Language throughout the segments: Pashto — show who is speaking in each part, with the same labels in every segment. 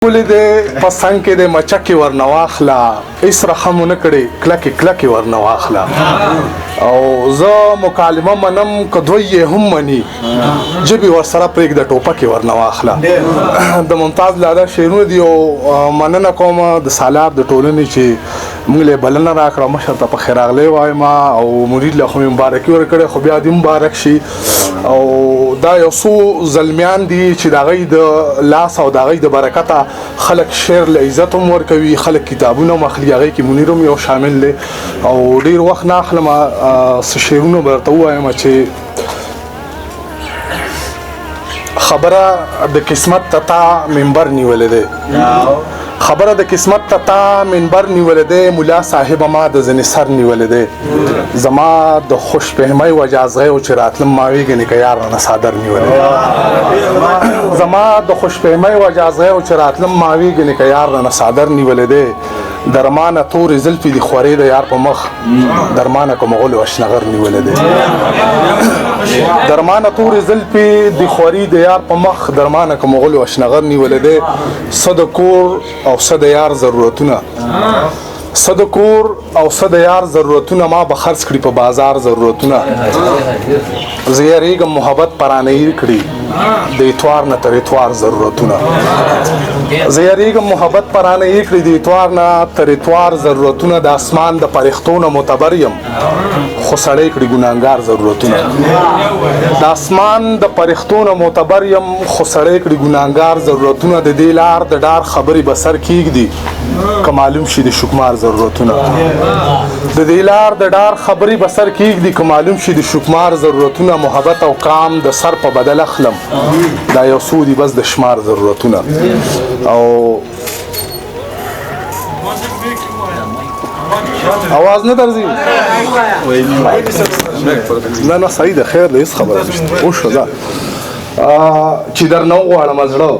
Speaker 1: ښکلې دی په څنګ کې دی مچکې ورنه واخله، هیڅ رحم ونه کړې کلکې کلکې ورنه واخله. او زه مکالمه منم که دوی یې هم مني، ژبې ورسره پرېږده ټوپکې ورنه واخله. د ممتاز لالا شعرونه دي. او مننه کوم د سالار د ټولنې چې موږ له بلنه راکړه، مشر ته په خیر راغلی وایم او مرید له خو مې مبارکي ورکړې، خو بیا دې مبارک شي. او دا یو څو زلمیان دي چې د هغوی د لاس او د هغوی د برکته خلک شعر له عزت هم ورکوي، خلک کتابونه هم اخلي، هغې کې منیر هم یو شامل دی. او ډېر وخت نه اخلم، څه شعرونه به درته ووایم چې خبره د قسمت ته تا منبر نیولی دی، خبره د قسمت ته تا منبر نیولی دی، ملا صاحب ما د ځینې سر نیولی دی. زما د خوشفهمۍ وجه ازغی و چې راتلم ما ویګنې که یار رانه څادر نیولی دی. زما د خوشفهمۍ وجه ازغی و چې راتلم ما ویګنې که یار رانه څادر نیولی دی. درمانه تورې زلفې دي خورې د یار په مخ، درمانه کوم غلو اشنغر نیولی دی. درمانه تورې زلفې دي خورې د یار په مخ، درمانه کوم غلو اشنغر نیولی دی. څه د کور او څه د یار ضرورتونه، څه د کور او څه د یار ضرورتونه، ما به خرڅ کړي په بازار ضرورتونه. زه یریږم محبت پرانه هیر کړي د اتوار نه تر اتوار ضرورتونه. زه یریږم محبت پرانه هیر کړي د اتوار نه تر اتوار ضرورتونه. د اسمان د پرښتو نه معتبر یم خو سړی کړي ګناهګار ضرورتونه. د اسمان د پرښتو نه معتبر یم خو سړی کړي ګناهګار ضرورتونه. د دې لار د ډار خبرې به سر کېږدي که معلوم شي د شکمار ضرورتونه. د دې لار د ډار خبرې به سر کېږدي که معلوم شي د شکمار ضرورتونه. محبت او کام د سر په بدل اخلم، دا یو څو دي بس د شمار ضرورتونه. او اواز نه درځي؟ نه نه صحیح ده، خیر ده، هیڅ خبره نشته. وشو ده چې درنه وغواړم زړه،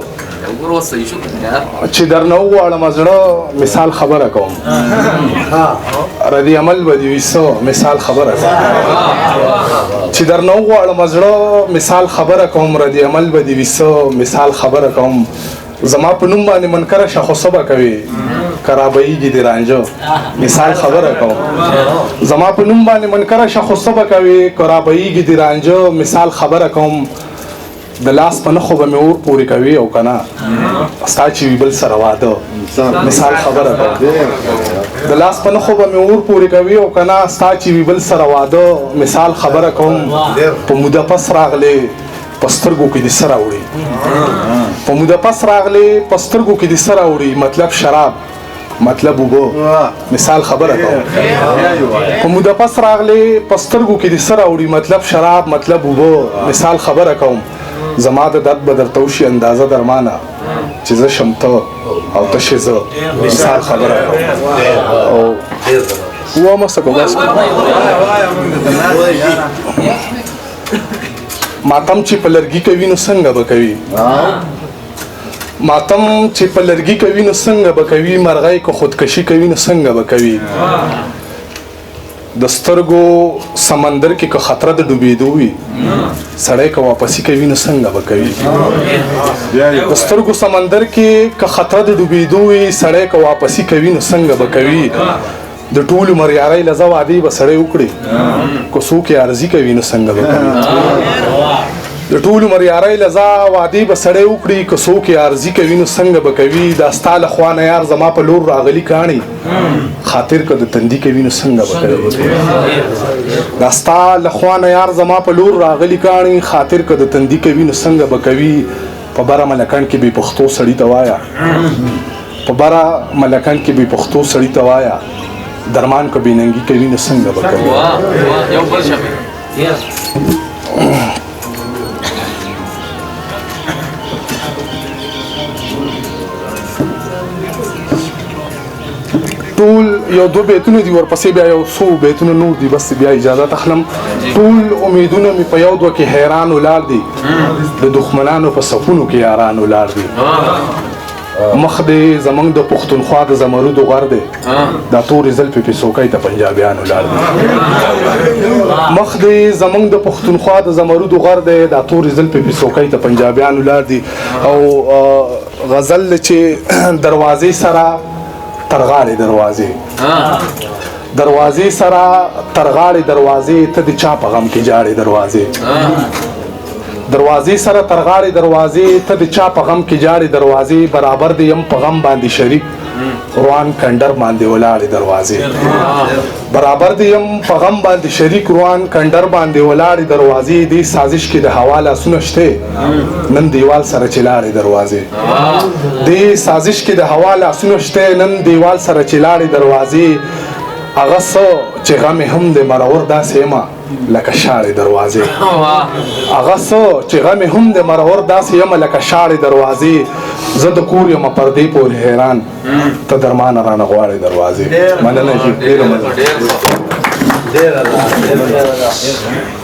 Speaker 1: چې درنه وغواړم زړه مثال خبره کوم، ردی عمل به دې وي څه مثال خبره کوم. چې درنه وغواړم زړه مثال خبره کوم، ردی عمل به دې وي څه مثال خبره کوم. زما په نوم باندې منکره شه خو څه به کوې کرابهیږي دې رانجه، مثال خبره کوم. زما په نوم باندې منکره شه خو څه به کوې کرابهیږي دې رانجه، مثال خبره کوم. د لاس په نښو به مې اور پورې کوي او که نه ستا چې وي بل سره واده، مثال خبره کوم. د لاس په نښو به مې اور پورې کوي او که نه ستا چې وي بل سره واده، مثال خبره کوم. په موده پس راغلې په سترګو کې دې څه راوړي، په موده پس راغلې په سترګو کې دې څه راوړي، مطلب شراب مطلب اوبه، مثال خبره کوم. په موده پس راغلې په سترګو کې دې څه راوړي، مطلب شراب مطلب اوبه، مثال خبره کوم. زما د درد به درته وشي اندازه درمانه چې زه شم ته او ته شې زه، مثال خبره کوم. او ومه څه کوم بس ماتم چې په لرګي کوي نو څنګه به کوي، ماتم چې په لرګي کوي نو څنګه به کوي، مرغۍ که خودکشي کوي نو څنګه به کوي. د سترګو سمندر کې که خطر د ډوبېدو وي سړی که واپسي کوي نو څنګه به کوي. د سترګو سمندر کې که خطر د ډوبېدو وي سړی که واپسي کوي نو څنګه به کوي. د ټول عمر یارۍ له وعدې به سړی وکړي که څوک یې عرضي کوي نو څنګه به کوي. د ټول عمر یارۍ له وعدې به سړی وکړي که څوک یې عرضي کوي نو څنګه به کوي. دا ستا له خوا نه یار زما په لور راغلي کاڼي خاطر که د تندي کوي نو څنګه به کوي. دا ستا له خوا نه یار زما په لور راغلي کاڼي خاطر که د تندي کوي نو څنګه به کوي. په بره ملکن کې بې پښتو سړي ته وایا، په بره ملکن کې بې پښتو سړي ته وایا، درمان که بې ننګي کوي نو څنګه به کوي. ټول یو دوه بیتونه دي، ورپسې بیا یو څو بیتونه نور دي، بس بیا اجازه اخلم. ټول امیدونه مې په یو دوه کې حیران ولاړ دي، د دښمنانو په صفونو کې یاران ولاړ دي. مخ دې زمونږ د پښتونخوا د زمرودو غر دی، دا تورې زلفې پې څوکۍ ته پنجابیان ولاړ دي. مخ دې زمونږ د پښتونخوا د زمرودو غر دی، دا تورې زلفې پې څوکۍ ته پنجابیان ولاړ دي. او غزل چې دروازې سره تر غاړې دروازې، دروازې سره تر غاړې دروازې، ته د چا په غم کې جاړې دروازې. دروازې سره تر غاړې دروازې، ته د چا په غم کې جاړې دروازې. برابر دی یم په غم باندې شریک، روان کنډر باندې ولاړې دروازې. برابر دی یم په غم باندې شریک، روان کنډر باندې ولاړې دروازې. دې سازش کې د هوا لاسونه شته، نن دیوال سره چلاړې دروازې. دې سازش کې د هوا لاسونه شته، نن دیوال سره چلاړې دروازې. هغه څه چې غم هم د مرور داسې یم لکه شاړې دروازې. هغه څه چې غم هم د مرور داسې یم لکه شاړې دروازې. زه د کور یم پردې پورې حیران، ته درمانه رانه غواړې دروازې. مننه جی، ډېره مننه.
Speaker 2: ډېر الله، ډېر.